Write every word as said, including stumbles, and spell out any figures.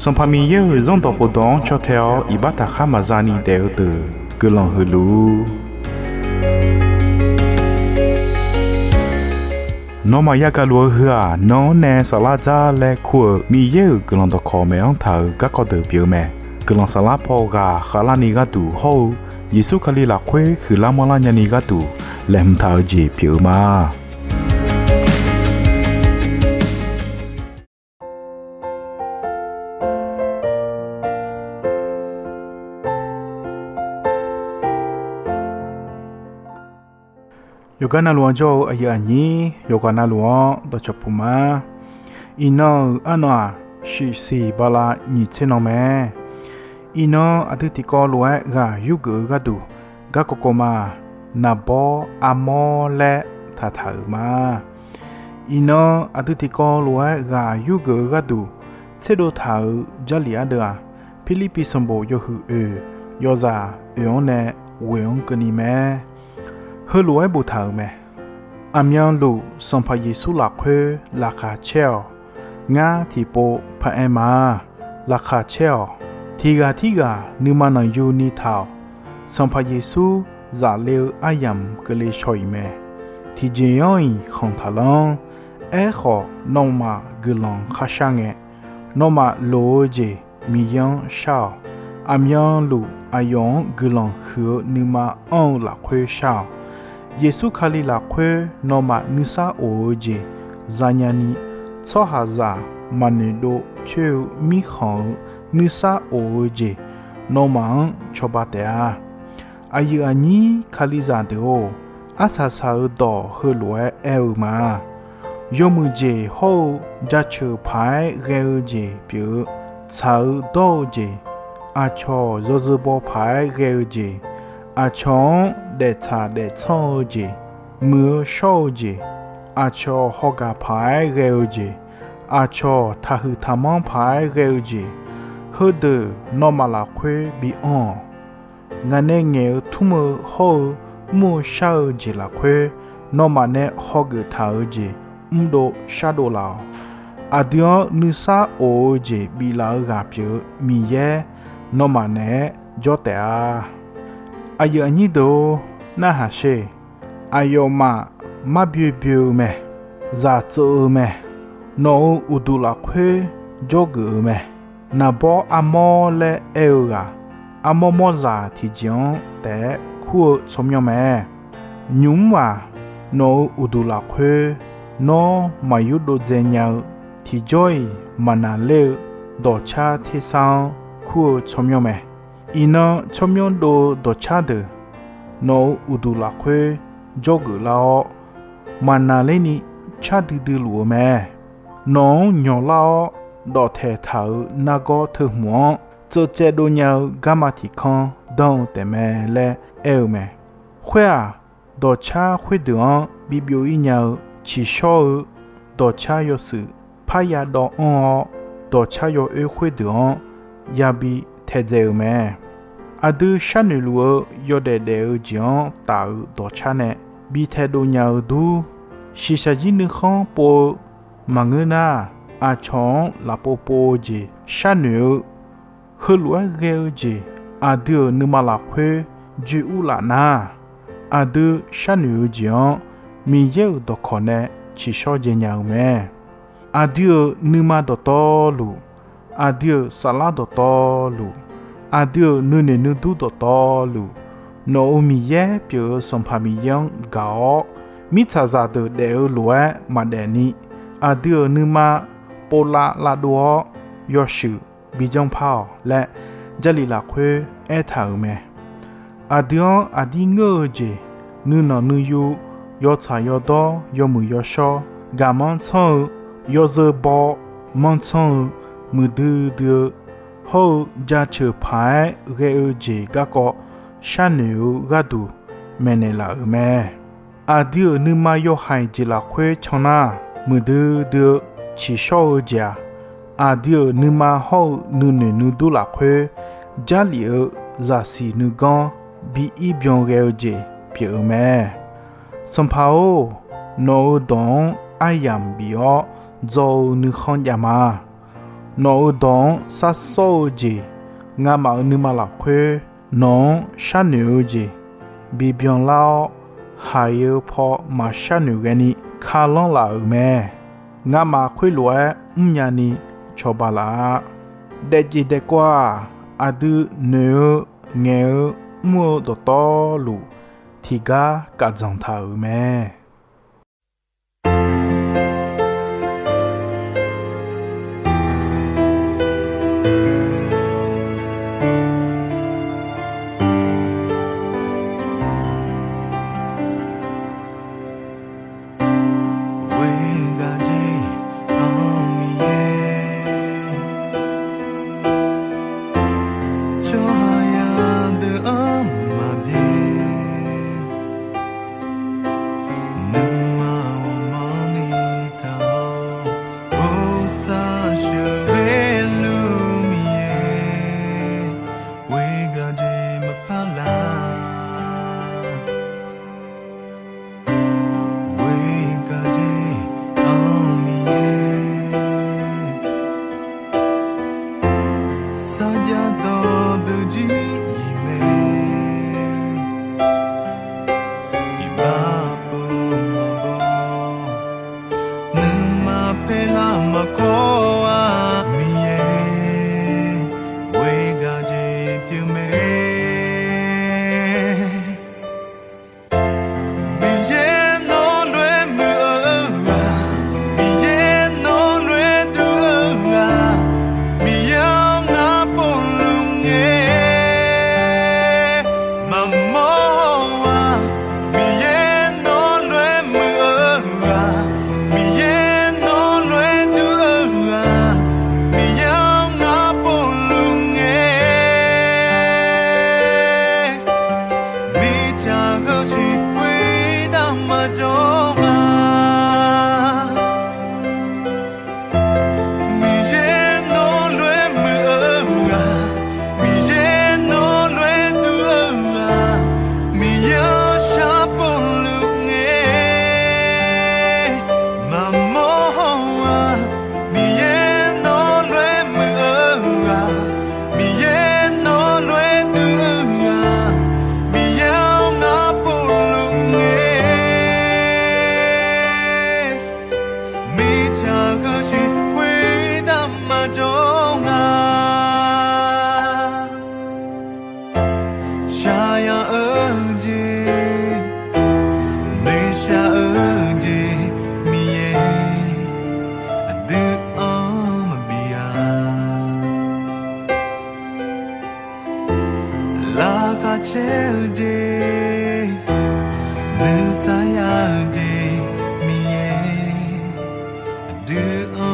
Sanqpaq Miqyaer-euq Zanrdawq khofdawq-anr caw tae-awr iqbax taqkhar maqza ni daef-eu deuq guiqlanq huiq luf-ur. Nawmaf yagaq luf-eu heu-aq, nan-anr nae saflar dzar laer kur-euq Miqyaer-euq guiqlanq dawqkawq maeq-anr taq-euq garkawv deuq pyeuf-eu mae. Guiqlanq saflar paw ghaq khavlarni gharduq hawr-eu Yeqsur Kali lafkhoer huiqlar manrlar nyani gharduq laeqhmq taq-eu jeq pyeuf-eu ma. Yawqgar navluf-anr jawr-eu aqyuif aqnyir, yawqghaq navluf-anr dawqcawq puq ma. Iqnan-euq arnan-aq, shiqsiq bala nyiq tser nan mae. Iqnan aqdui tiqkawv lof-aer ghaq yurgeuf-eu gharduq garkawv kawv ma. Naqbawr armawr laer taqtaq-euq ma. Iqnan aqdui tiqkawv lof-aer ghaq yurgeuf-eu gharduq tserdov taq-euq Jarlif ardeuv-aq, Pirlirpiv sanqbof yawhuiq oeq, yawzaq oeq-anr nae ghoeq-anr keuvni mae. Heulof-aer boftaq-euq mae. Aqmyanluf Sanqpaq Yeqsur lafkhoer laqkhaq caer-awq. Ngar tiqpov paraer ma. Laqkhaq caer-awq. Tiqghaq tirghaq nuima nanqyuni taq-awq. Sanqpaq Yeqsur zaf le-eu aryamq keuvle shaw-iq mae. Tiqjeq-anr-iq khanq taqlanr. Aerkhawf, nawmaf guiqlanq kharshar ngae, nawmaf loq-eu jeq Miqyaer-anr shar-awq. Aqmyanluf aqyawf-anr guiqlanq huiq-eu nuima anr-eu lafkhoer shar-awq. Yeqsur Kali lafkhoer nawmaf nuisar of-eu jeq zanya ni, tsawrhaqzaq maqnoeq dov coer-eu mirkhanq-euq nuisar of-eu jeq nawmaf-anr cawba taef-a. Aqyuif aqnyir Kalizaq deuq-or, arsaq saq-eu dawq heulof-aer aer-eu ma. Yawmuiq jeq hawr-eu jaceuq paq-aer ghae-eu jeq pyeuf-eu, tsaq-eu dawr-eu jeq, aqcawq yawzeu baw paq-aer ghae-eu jeq, aqcawq-anr daeftsaq daeftsanr-eu jeq, muiq-eu shawr-eu jeq, aqcawq hawgaq paq-aer ghae-eu jeq, aqcawq taqhuiq taqmanr paq-aer ghae-eu jeq, heudeuq nawmaf lafkhoer bi anr-awq. Ngaq nae ngaeq-eu tmr-eu hawr-eu mr-eu shar-eu jeq lafkhoer, nawmaf nae hawgeuf taq-eu jeq mrdov shardov laf-awq. Aqdui-anr nuisar of-eu jeq biflaf-eu ghaq pyeuf-eu Miqyaer, nawmaf naeq-aer jawr taef-a. Aqyuif aqnyir deuq-or, narhaq sher. Aqyawfmaf marbyoe byoe-eu mae, zaq tseuv-eu mae, nawq-euq uqduq lafkhoer jawrgeuf-eu mae. Naqbawr armawr laer aer-eu ghaq, armawr mawrzaq tiqjeq-anr taef-aer kur-eu tsawrmyanr mae. Nymq-mr-aq, nawq-euq uqduq lafkhoer nawr maqyurdov dzae nya-eu, tiqjawr-iq maqnaqler-eu dawqcar tersar-anr kur-eu tsawrmyanr mae. Iqnan tsawrmyanr dov-eu dawqcar deuq nawq-euq uqduq lafkhoer jawrgeuf lar-awr, maqnaqlerni car duidui luf-eu mae. Nawq-anr nyanqlar-awr dawqtaeq taq-euq nargawr teuhmq-anr tseuvcaev dov nya-eu garma tiq kanr danr-eu taefmae laer aer-eu mae. Khoer-aq, dawqcar khoerdeuq-anr bibyov-ir nya-eu tsiqshawr-eu dawqcar yawshuif parya dawv anr-awr, dawqcar yawoer khoerdeuq-anr yabi taedzae-eu mae. Aqdui sharnoeq luf-eu yawdaef daef-eu jeq-anr taf-euq dawqcar nae bi taedov nya-eu dur, shiqshaq jir nuikhanr pov-eu maqngeur nar, aqcawq-anr lafpov pov-eu jeq sharnoeq-eu, heulof-aer ghae-eu jeq aqdui-euq nuima lafkhoer joe urlaf nar, aqdui sharnoeq-eu jeq-anr Miqyaer-euq dawqkawq nae tsiqshawr dzae nya-eu mae. Aqdui-euq nuima dawqtawvluf, aqdui-euq saflar dawqtawvluf, aqdui-euq nuinoeq nuidur dawqtawvluf, nawq-euq Miqyaer pyeuf-eu Sanqpaq Miqyaer-anr gaq-awr, mirtsaqzaq deuq daef-eu lof-aer maqdaef ni, aqdui-euq nuima povlav lavdov-awr yawshuif bijanr par-awq laer, Jarlif lafkhoer aertaq-euq mae. Aqdui-anr aqdir ngeur-eu jeq, nuinanq nuiyu, yawtsaq yawdawr, yawmuiq yawshawr, gaqmanr tsanr-eu, yawzeu baw manr tsanr-eu, muiqdui dui-eu, hawr-eu jaceuq paq-aer ghae-eu jeq garkawv sharnoeq-eu gharduq maeqnaeq laf-euq mae. Aqdui-euq nuima yawhaiq jeq lafkhoer can nar, muiqdui dui-eu tsiqshawr-eu jeq-aq, aqdui-euq nuima hawr-eu nuinoeq nuidur lafkhoer Jarlif-eu zaqsiq nuiganr bi ir byan ghae-eu jeq pyeuf-eu mae. Sanqpaq-or, nawq-euq dawq-anr aryamq bif-awr dzaw-eu nuikhanr jav ma. Nawq-euq dawq-anr sharsawr-eu jeq, ngamaf-euq nuima lafkhoer nawq-anr sharnoeq-eu jeq bibyan lar-awr, haiq-eu paw maqshar noeq ghaeni kalanr laf-euq mae. Ngamaf khoerlof-aer mrnya ni cawba laf-a. Daefjeq daefkawv-aq, aqdui noeq-eu ngaeq-eu mr-eu dawqtawvluf tiqgar kaf dzanq taq-euq mae. Ghoer gaq jeq-anr Miqyaer, tsawrhaq yadeuq-anr maqbyaer, nuima ghawqmanrni taq-awr, bosav sheuqghae luf Miqyaer, ghoer gaq jeq maqpar laf. Ghoer gaq jeq-anr Miqyaer, sarjax dawqdeuq jir iq mae, iqbax pov maqbaw, nuima paerlar maqkawr-aq Miqyaer, ghoer gaq jeq pyeuf mae. Miqyaer nawr lof-aer muiq-eu ghaq, Miqyaer nawr lof-aer duq-eu ghaq, Miqyaer-anr ngar povluf ngae maqmawr-aq, Miqyaer nawr lof-aer muiq-eu ghaq, Miqyaer nawr lof-aer duq-eu ghaq, Miqyaer-anr ngar povluf ngae, mirtsaq heu siq khoertav maqjawr-a. Miqyaer nawr lof-aer muiq-eu ghaq, Miqyaer nawr lof-aer duq-eu ghaq, Miqyaer-anr shar povluf ngae maqmawr-aq, Miqyaer nawr lof-aer muiq-eu ghaq, Miqyaer nawr lof-aer duq-eu ghaq, Miqyaer-anr ngar povluf ngae, mirtsaq heu siq khoertav maqjawr nga. Shaqyaq-eu jeq, noeqshaq-eu jeq, Miqyaer aqdui-anr maqbi-a. Laqkhaq caer-eu jeq, nuisar ya-eu jeq, Miqyaer aqdui-anr